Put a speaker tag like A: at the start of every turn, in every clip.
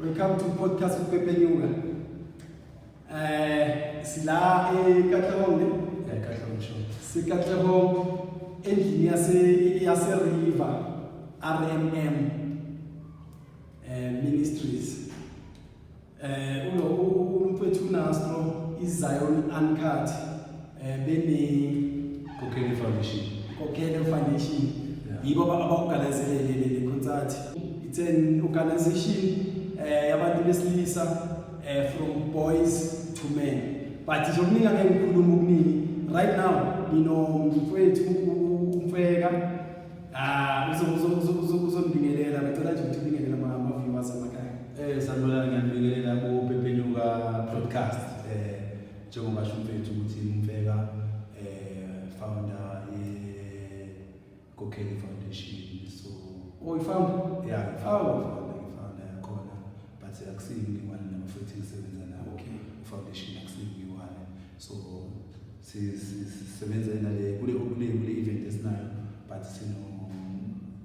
A: Welcome to podcast with Pepe Nyuka. Sila eKatlehong ne?
B: Yeah, Katlehong, sure.
A: SeKatlehong endlini yase River RMM Ministries. Ulo umfethu Nastro iZion Uncut bene
B: Kokeli Foundation.
A: Kokele Foundation.
B: Yeah.
A: Yibo aba-organize le concert. It's an organization yabantu besilisa, from boys to men, but nje okuningi ake ngikhuluma okuningi right now. Nginomfowethu umfeka, ah uzonibingelela. Ngicela nje ukuthi ubingelele ama-viewers emakhaya.
B: Sanibonani, ngiyanibingelela ku Pepe Nyuka podcast. Njengoba sho umfethu ukuthi umfeka, founder ye Kokeli Foundation. So
A: Oh, i-founder?
B: Yeah,
A: Oh.
B: founder, yakhona. But akusiyi ngiwani nabafethu ngisebenza nabo. Foundation akusiyi ngiwani. So sisebenza nale kule event esinayo, but sino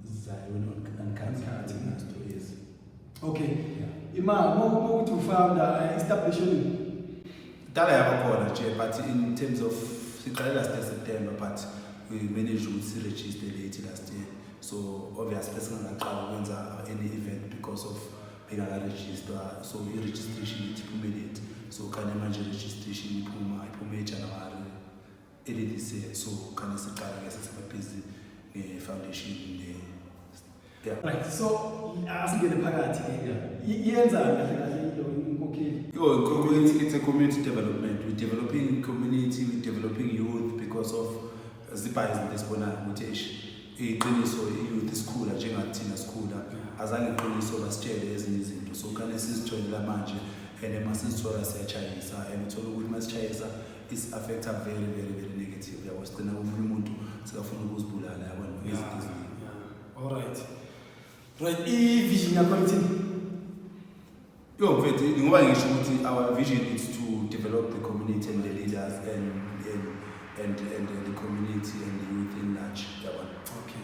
B: Zion Uncut.
A: Uncut.
B: Yes.
A: Okay.
B: Yeah.
A: Ima ukuthi u-founder, establishment?
B: Dala yabakhona nje, but in terms of siqale last year September, but we managed ukuthi si-register late last year, so obviously singaqala ukwenza any event because of bengaka-register. So i-registration ithi iphume late, so khane manje registration iphume eJanuary early this year, so khane siqala ke sesiba busy nge-foundation le, yeah.
A: Right, so asingene phakathi ke. Iyenzani kahle kahle ilo inkokheli?
B: Yo, it's a community development. We're developing community, we're developing youth because of zibhayi izinto esibonayo ukuthi eish, iqiniso i-youth isikhula njengathina sikhula azange iqiniso basitshele ezinye izinto, so khane sizitholela manje and uma sizithola siyachayisa and uthola ukuthi uma sitshayisa is-affecta very, very, very negative, yabo. Sigcina omunye umuntu sikafuna ukuzibulala, yabona, ngezinto eziningi.
A: Yeah. All right, i-vision yakho ithini?
B: Yo mfethu, ngoba ngisho ukuthi our vision is to develop the community and the leaders and the community and the youth in large, yabona.
A: Okay,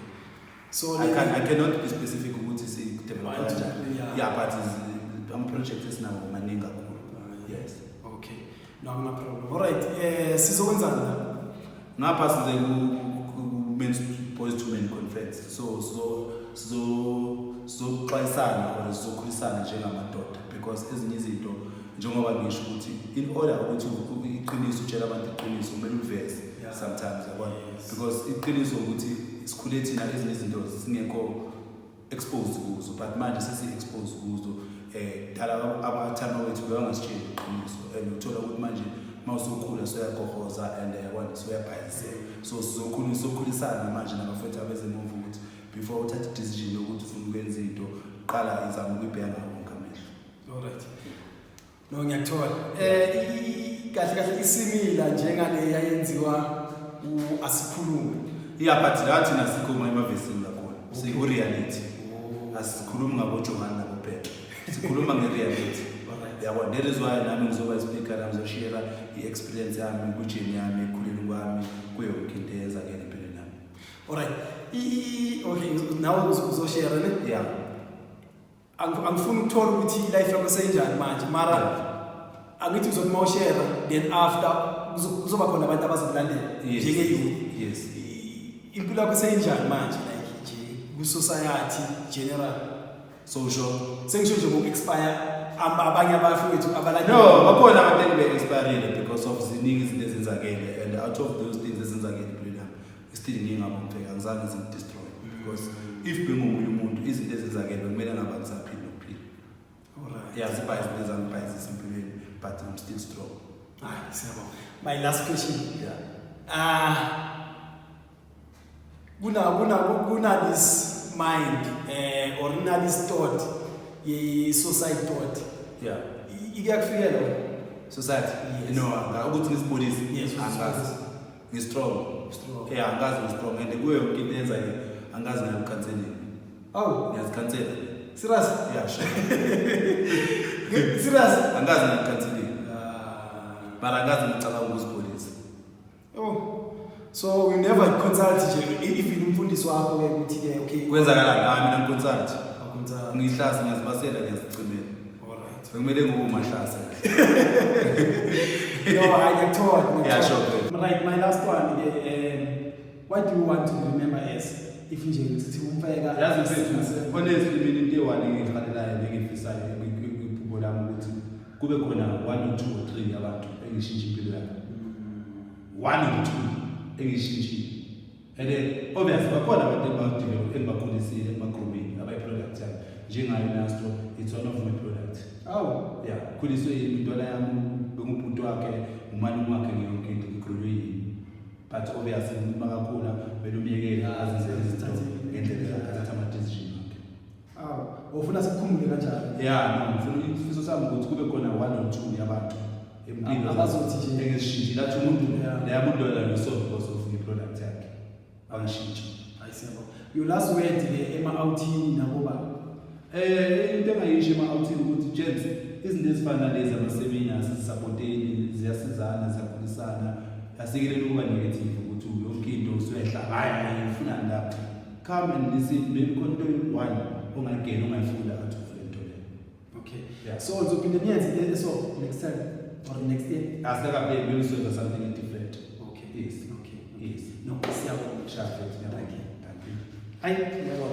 A: so
B: I cannot be specific ukuthi si develop kanjani. Yeah, but ama projects esinawo maningi kakhulu. Yes.
A: Okay, no, akuna problem. All right, sizokwenzani la?
B: Ngapha size ku Men's Boys to Men conference. So sizoxwayisana or sizokhulisana njengamadoda because ezinye izinto, njengoba ngisho ukuthi in order ukuthi iqiniso utshela abantu iqiniso, kumele uliveze sometimes, yabona, because iqiniso ukuthi sikhule thina ezinye izinto singekho exposed kuzo, but manje sesi-exposed kuzo. Dala abathanda wethu bebangasitsheli iqiniso and uthola ukuthi manje uma usukhula soyagohoza and, yabona, soyabhayiseka. So sizokhulisana manje nabafethu abezemuva ukuthi before uthathe i-decision yokuthi ufuna ukwenza into, qala izama ukuyibheka ngawo wonke amehlo.
A: All right, no, ngiyakuthola. Kahle kahle isimila njengale yayenziwa asikhulume?
B: Yeah, but la thina sikhuluma emavesini kakhulu. Siku-reality.
A: Oh.
B: Asikhulumi ngaboJohane naboPetro, sikhuluma nge-reality. Yabona, that is why nami ngizoba i-speaker la, ngizoshare i-experience yami kwi-journey yami, ekukhuleni kwami, kuyo yonke into eyenzakele empilweni yami.
A: Alright, okay, nawe uzoshare ne?
B: Yeah.
A: Angifuni ukuthola ukuthi i-life yakho seyinjani manje, mara angithi uzothi uma ushare, then after kuzoba khona abantu abazokulandela njenge-youth.
B: Yes.
A: Impilo yakho seyinjani manje, like nje ku-society general?
B: Social?
A: Sengisho nje ngoku-expire abanye abafowethu abalandela.
B: No, bakhona abantu engibe-expirile because of ziningi izinto ezenzakele, and out of those things ezenzakele empilweni yami, still ngingabo mfeka, angizange zingidestroy, because if bengomunye umuntu, izinto ezenzakele bekumele ngabe angisaphili nokuphila. Yeah, zibhayi izinto ezangibhayizisa empilweni, but I'm still strong.
A: Hayi, siyabonga. My last question.
B: Yeah.
A: Ah, kuna this mind or kuna this thought ye suicide thought. Ikuyakufikela wena?
B: Society?
A: Yes.
B: No, ukuthi ngisibonise?
A: Yes.
B: Angazi, ngi-strong.
A: Strong.
B: Yeah, angazi, ngi-strong and kuyo yonke into eyenzakele angazi ngayo-counseling.
A: Oh.
B: Ngiyazikhansela.
A: Serious?
B: Yeah, sure.
A: Serious?
B: Angazi ngayo-counseling.
A: Ah.
B: But angazi ngicabanga ukuzibonisa.
A: Oh. So you never consult nje even umfundisi wakho ke ukuthi ke, okay?
B: Kwenzakalani? Hayi, mina ngiconsult.
A: Awuconsult.
B: Ngihlasi, ngiyazibasela, ngiyazicimela. Bekumele ngibe uMahlase.
A: No, I ngiyakuthola.
B: Yeah, sure.
A: Right, my last one ke, what do you want to remember as if nje ngithi umfeka?
B: Yazi mfethu, honestly, mina into eyi-one engiyihalelayo nengiyifisayo kwiphupho lami ukuthi kube khona one or two or three abantu engishintshe impilo yabo, one or two engishintshile. And then obviously bakhona abantu engibadevelop, engibakhulisile, engibagroomile, abayi-product yami, njengayo Nastro. It's one of my product.
A: Awu.
B: Yeah, khuliswe yimi intwana yami, bengubhuti wakhe, umalume wakhe, ngiyonke into, ngigroomwe yimi. But obviously umuntu makakhula kumele umyekele azenzele izinto ngendlela, athathe ama-decision akhe.
A: Awu, ufuna sikukhumbule kanjalo?
B: Yeah, no, ngifuna, isifiso sami ukuthi kube khona one or two yabantu empilo
A: Abazothi nje-
B: engizishintshile, athi umuntu leya muntu lona ngiso because of i-product yakhe angishintshi.
A: Hayi, siyabonga. Your last word ke ema-outhini nakuba?
B: Into engayisho ema-outhini ukuthi, gents, izinto ezifana nalezi, ama-seminars, zisupporteni, ziyasizana, ziyakhulisana. Asikeleni ukuba negative ukuthi yonke into usuyehla, hayi hayi, ufunani lapho. Come and listen, maybe khona into one ongayigena, ongayifunda out of le nto leyo.
A: Okay.
B: Yeah.
A: So uzophinde niyenze so next time or next year?
B: Asikakapheli, maybe sizoyenza something different.
A: Okay.
B: Yes.
A: Okay.
B: Yes.
A: No, siyabonga.
B: Sharp.
A: Thank you.
B: Thank you.
A: Hayi, ngiyabonga.